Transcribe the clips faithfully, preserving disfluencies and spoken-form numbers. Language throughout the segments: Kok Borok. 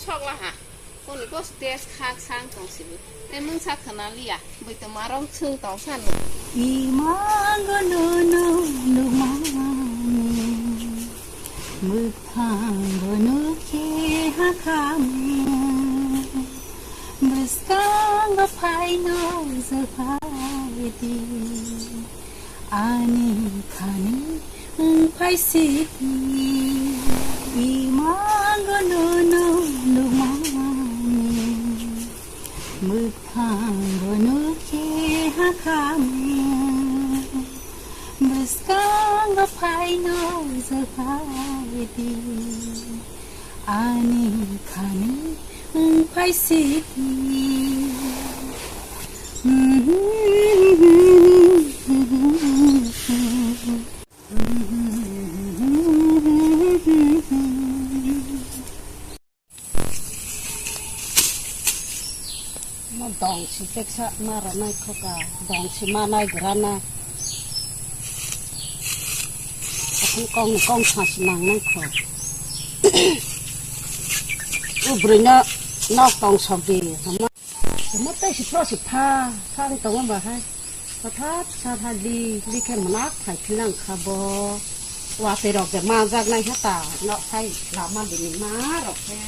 Thok laha. Koni bos test khak sang tong sibu. Te mungsa khna liya. Bui to marong sung tong san. Imango no no lumani. Mwkhango nukhe hakhamu. Bwskango phaino jephaidi. Ani khani wngphai sidi, imango nono nukmani, mwkhango nukhe hakhamu, bwskango phaino jephaidi. Ani khani wngphai sidi. Mo dong si teksa ma rw naikhoka, dong si ma naigra na. Akhung kong ni kong sa si nang naikho. O bwrwino nok tong sok di, hama. Mo tei si pro si pha, pha ni tongo ba hai. Hothat sa ha di, di khe mwnak phai philang kha bo. Watwi rok de ma jak nai ha ta, nok phai lama bini ma rok khe.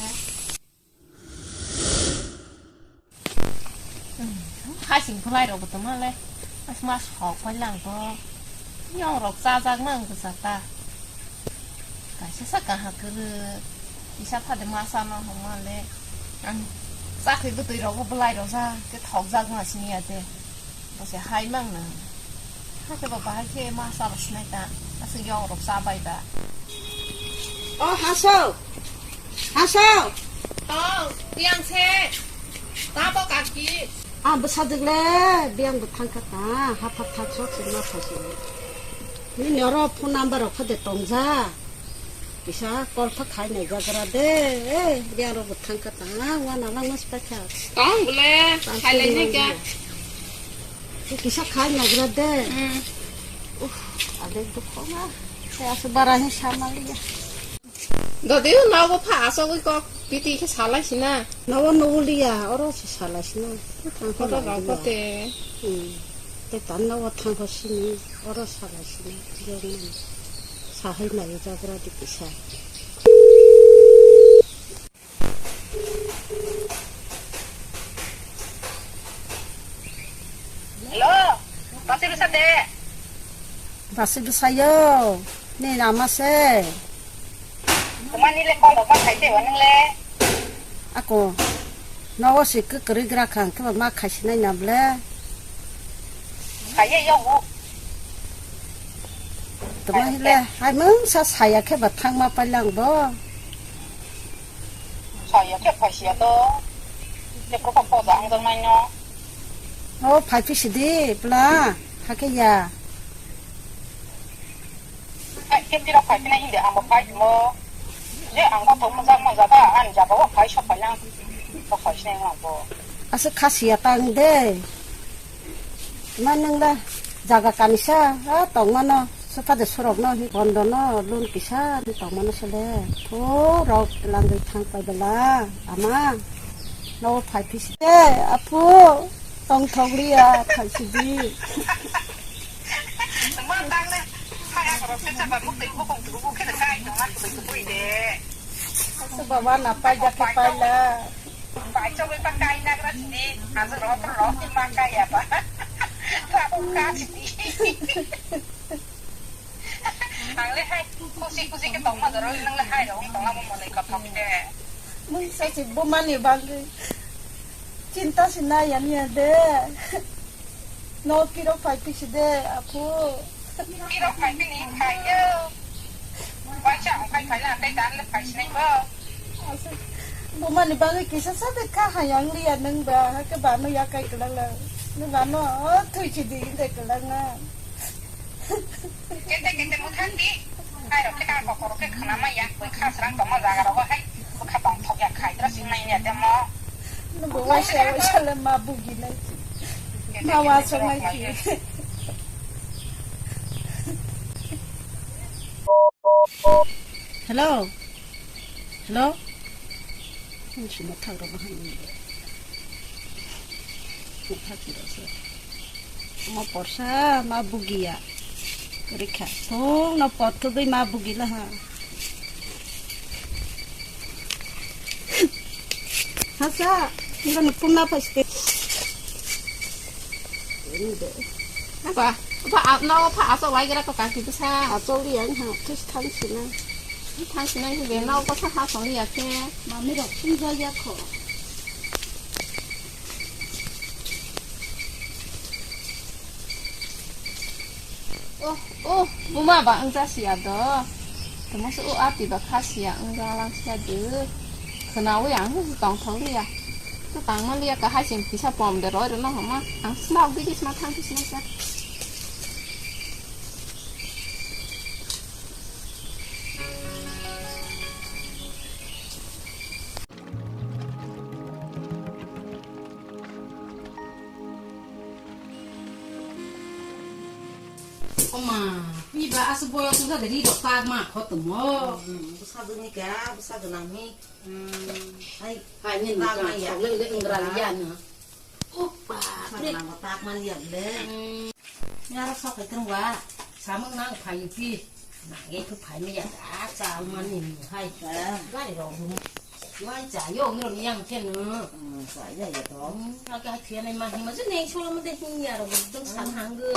Hasing phlai rok bo tongma le, asma sok pai lang to. Yong rok cha jak mang bwsa ta. Kaisa sa kaha kwrwk, kisa phade ma cha ma hongma le. Ang chakri bwtwi rok bo bwlai rok ja, ke thok jak ma sini ya de. Bo se hai mang na. Hakhe bo bahai khe ma cha bo sinai ta. Aswk yong rok cha bai ba. O haso. Haso. O, yang se. Ta bo kaki. Ah, bwsajwk le, biyang bo thang kha ta. Ha thak thak sok se ma thai se. Nini oro phone number rok kha de tong ja. Kisa call kha khai nai jagra de. Eh, biyang rok bo thang kha ta. Wana lang mas pa kha. Tong bole, khai lai ne kya? Kisa khai nagra de. Hmm. Uf, ale dukho na. Kaya se bara hin samaliya. Dodi no bo pha asogwi kok piti khe salai sina. No no liya, oro se salai sina. Thang kho Oro lai rok liya. Te. Hmm. Te tan no thang kho sini, oro salai sina. Jong. Sahai nai jagra di kisa. Hello, basi bwsa de. Basi bwsayo, ni nama se. Mani le call rok ma khai se wa nang le. Ako, nogo se kwrwi gra khang khe ma khai se nai na ble. Khai ye yo bu. Tama hile, hai mung sa saya khe ba thang ma pai lang bo. Saya khe phaisiya to. Tei kok poja ang jang nai no. O phai phi sidi pla hakhe ya. Hai khe tira phai phi nai hindi ang bo phai mo. Je ang bo thok mo jak mo jaga ang jaga o phai so phai lang. Bo phai sinai lang bo. Asa khasiya tang de. Ma nang da jaga kanisa ha tong mano. Sopade sorok no hi bondo no lun kisa ni tong mano sele. Tho rok langwi thang pai bela ama no phai phisi. Eh, apu tong thok liya phai sidi. Baba na pai ja khe pai la. Bai chogwi pa kai nagra sidi. Hajo ro ro ma kai ya ba. Ka ka sidi. Ang le hai khusi khusi khe tongma jora, nang le hai rok wng tongla bo monwi kothok khe. Mungsa se bumani bagwi chinta se nai ya niya de. No kiro phai phi si de, apu. Kiro phai phi ni phai yo. Waisa ang phai phai la, tei dan le phai sinai bo. Asa, bumani bagwi kisa sa de kha hayang liya nang ba, ha ke ba no ya kai kwlang lang. Nang ba no, o, thui si di, de kwlang na. Kete kete muthang di. Hai rok khe ka kokoro khe khna ma ya, bui kha srang tongma jaga rogo hai bwkha tong thok ya khai tra sing nai ya temo. Nungbo waisa waisa le ma bugi nai. Ma wasok nai ki. Hello. Hello. Sima thak rok bahai ni. Thak rok se. Ma porsa ma bugia. Rikha. Thung no pot tu dui ma bugi la ha. Hasa, ino no pun na paste. Ini de. Apa? Apa, no apa asok lai gerak kok kaki tu sa. Asok lian ha, terus thang sina. Thang sina itu be no apa sa ha song liya ke. Mami rok pun jaya kho. Oh, oh, buma ba wngja siya do. Tamo se o ati ba kha siya wngja lang siya de. Khwnawi ang se tongthok liya. To tangma liya ka hai sing kisa pom de roi rwna homa. Ang smauk di sma thang sma sa. Oma, pi ba asu boyo susa de ri rok tak ma khotomo. Hmm, bwsa dwngni ka, bwsa gwnangni. Hmm, hai, hai, ni tak ma ya. Sok le le wnggra liya no. Upa, bwsa gwnangbo tak ma liya le. Hmm. Ni aro sok hai tong ba. Samung nang phai pi. Nang e phu phai mi ya da cha ma ni hai. Gari rok ni. Wai cha yo ngro ni yang ken no. Hmm, cha ya ya to. Hmm, ake hai thiya nai ma hi ma je neng solo mo de hin ya ro dong san hang go.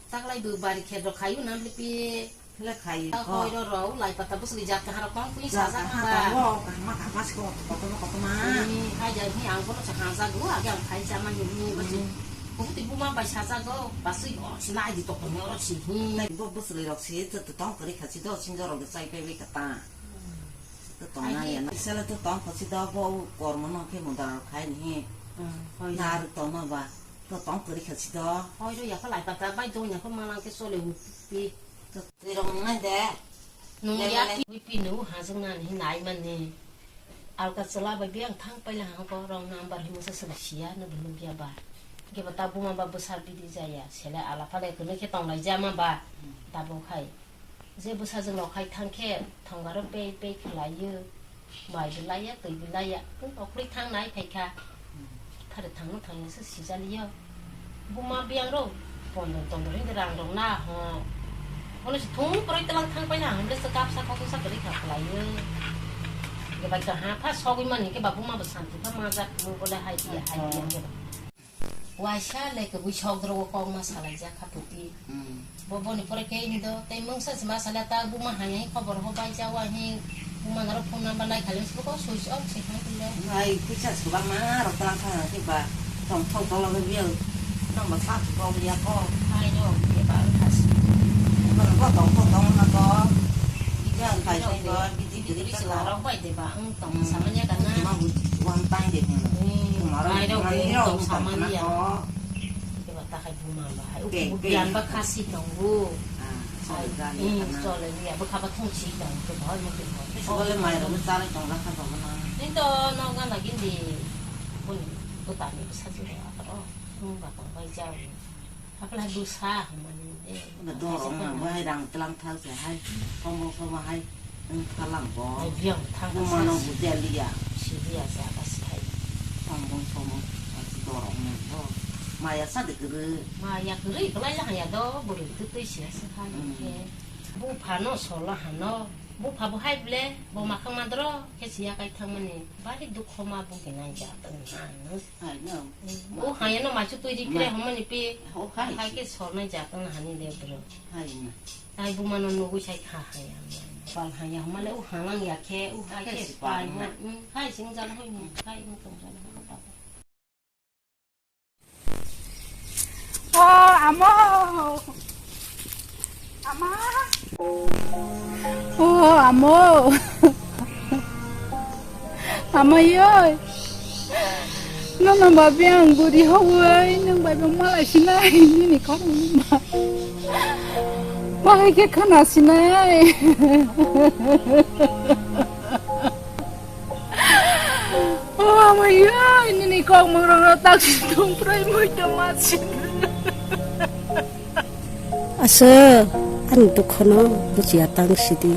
Taklai bo bari khe rok khayu na lipi. Le khayu. Hoi ro ro lai pata bus li jat kahar kong pui sa sa ha ba. Kahma kahma sko koto koto ma. Ni hai ja ni ang kono cha ha ja go age ang khai cha ma ni ni bus. Ko ti bu ma bai sa sa go bus yo si lai di to ko ro si hi. Bo bus li rok si to to tong kri kha si do sing rok chai pe wi kata. To tong na ya na. Sele to tong kha si do bo kormo no khe mudar khai ni. Nar to ma ba. To tong kwrwi kha si do. Hoi do ya kha lai pata bai do ya kha malang ke sole hu pi. To twi rong nai de. Nung ya pi pi nu ha jong nan hi nai man ni. Alka chwla bai biang thang paila ha ko rong number hi musa sele sia no bini biya ba. Ke ba ta buma ba bwsa bidi jaya sele ala pha le kunu khe tong lai jama ba. Ta bo khai. Je bwsajwk rok hai thang khe thongaro pei pei khlaiyo, mai bo laiya, twi bo laiya, wng okrwi thang nai phai kha. Thari thangno thangya se sijaliyo. Buma biyang rok pondon tondon hinwi rang rok na ho. Ono se thung kwrwi twlang thang paina hwnle se kapsa khoksa kwrwi kha khlaiyo. Hinkhe bai kaha pha sogwi mani hinkhe ba buma bo santi kha majak, mung bole hai piya, hai piya hinkhe ba. Waisa le kwbwi sok drogo kokma salaijak kha puti. Hmm. Bo boni pore khe hini do tei mungsa se ma sala ta buma hai hai khobor ho bai jawa hi buma naro phone number nai khali se ko switch off se khai tile. Nai puisa se ba ma ro ta kha ke ba tong thok dolo be bial. Nang ba sa ko ya ko. Hai no ke ba khas. Ko ko tong thok dolo na ko. Ija khai ko. Biri biri se la rok bai de ba, ang tong samanya kana. Cuma bu-, buang tang de, hmm. Hmm, ai rok bu tong samanya. Ke ba ta khai bu ma ba hai. Uku bu bian ba khasi tong bu. Ah, sole gani kana. Sole ni ya, bu khaba thong si tong, ke ba mo ke ba. Sole mai rok sale tong ra kha ba na. Nin to no gana gindi. Bun, bu ta ni sa ji ra ka ro. Hmm, ba tong bai jao. Apla dusa mani de. Na dorong na bai rang tlang thal se hai. Komo komo hai. Ang thalang ko. Ai biang thang. Ko mano bu jaliya. Sidiya sa bas khai. Komo komo. Asi dorong na ko. Maya sa de guru. Maya guru kelai lah ya do buru tu tu sia sa hai ke. Bu phano solo hano. Bu pha bu hai ble. Bo makhang madro. Ke siya kai thang mani. Bari dukho ma bu genai ja tang na. Hai no. O hai no machu twi ri pire homoni pe. Hai ke sornai jatang hani de bro. Hai na. Tai buma no nugui sai kha hai ya. Pal hai ya homale o halang ya khe o hai ke spai bo. Hai sing jana hoi mo. Hai mo tong jana hoi mo. O amo. Ama. O amo. Ama yoi. Nono babi ang buri hogoi nang bai bang malai sinai nini kok ma. Bahai ke khana sinai. O ama yoi nini kok mangrok tak situng prai moi to ma sin. Asa ani dukhono bujiya tang sidi.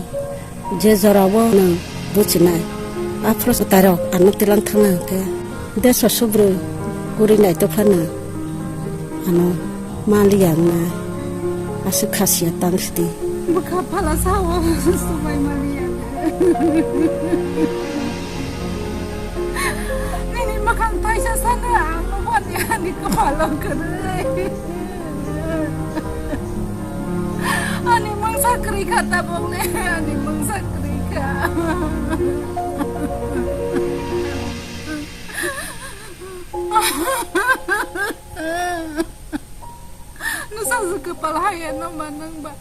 Je jorao nwng Buchinai. Aphuru tarok ano tilang thangna hwnkhe. Deso subru guri nai to phano. Ano maliya wngnai. Aswk khasiya tang sidi. Bwkha phala sao subai maliya. Nini makhang thaisa sana ang nubani ani kwpalo kwrwi. Ani mungsa kwrwi kha tabuk le, ani mungsa kwrwi kha. Nwsajwk kwpal haiya no ma nwng ba.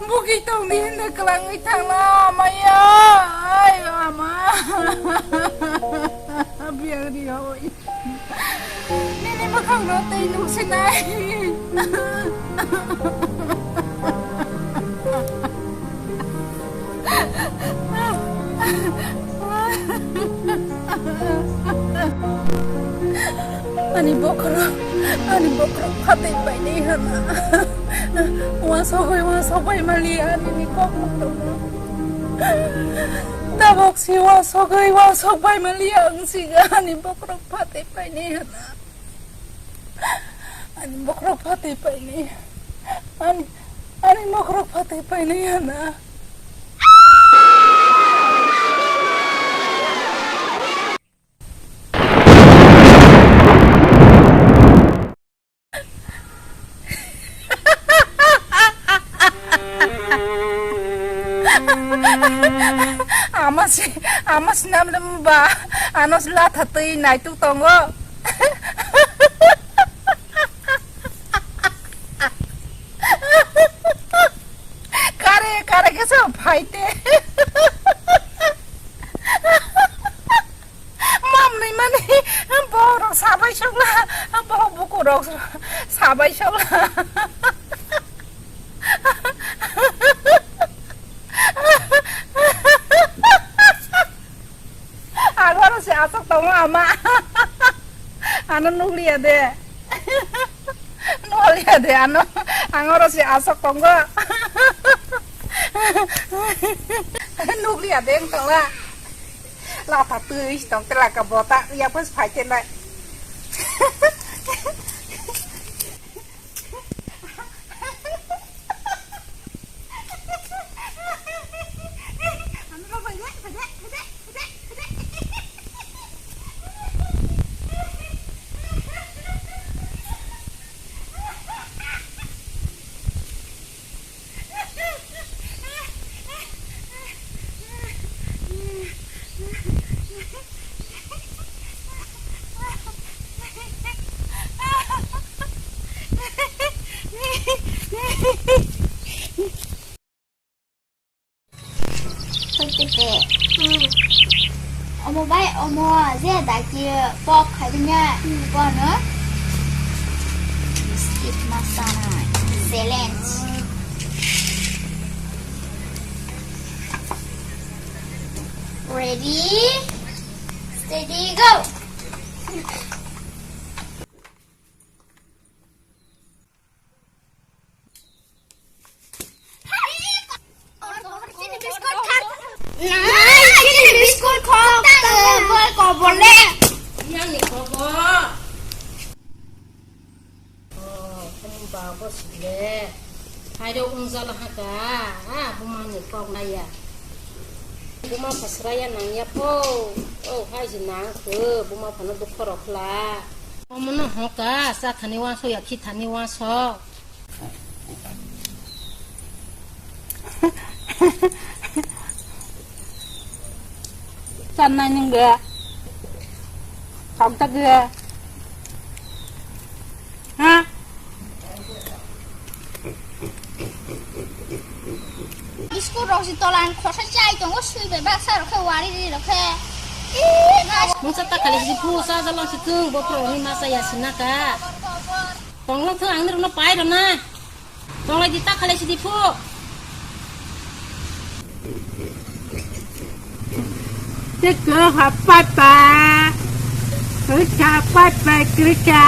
Bugwi tongdi hinwi kwlangwi thangla, amaya, ai, ama. Biyang ri hoi. Nini mwkhangno tei nuksinai. Ani bokhorok, ani bokhorok phatwi painai hana. Wasogwi wasok bai mali ani ni kok mukrogo. Tabok si wasogwi wasok bai mali ang siga ani bokhorok phatwi painai hana. Ani bokhorok phatwi painai. Ani, ani bokhorok phatwi painai hana. Ama si, ama si nam lam ba, ano si latha twi naituk tongo. Kare, kare khe sa phaite. Mamnwi mani borok sabai sokla, borok bukurok sabai sokla. Agoro se asok tongo ama. Ano nukliya de. Nukliya de ano. Angoro se asok tongo. Nukliya de wng tongla. Latha twi tong tela ka bota ya pas phai tenai. Omo bai omo je daki pok khaibina bono biscuit masana challenge. Ready, steady, go. Nai, chini biskut khok ta, boi kobole. Yang ni kobo. Oh, kamu bawa sile. Hai do ungjala haka. Ah, buma ni kok naya. Buma pasraya nang ya po. Oh, hai ji nang ke. Buma pano dukho rokla. Omono hoka, sa thani waso ya khi thani waso. Channai nung de. Thok tak de. Ha? Biskut rok si tolan khosa chai tongo, sui bai baksa rok khe wari ri rok khe. Mungsa ta khali si phu sa jalang si thung, bokhorok ni masa ya sinaka. Tonglo thung ang nirok no pai rona. Tonglai di ta khali si di phu. Teka ha pai pa. Krika pai pa krika.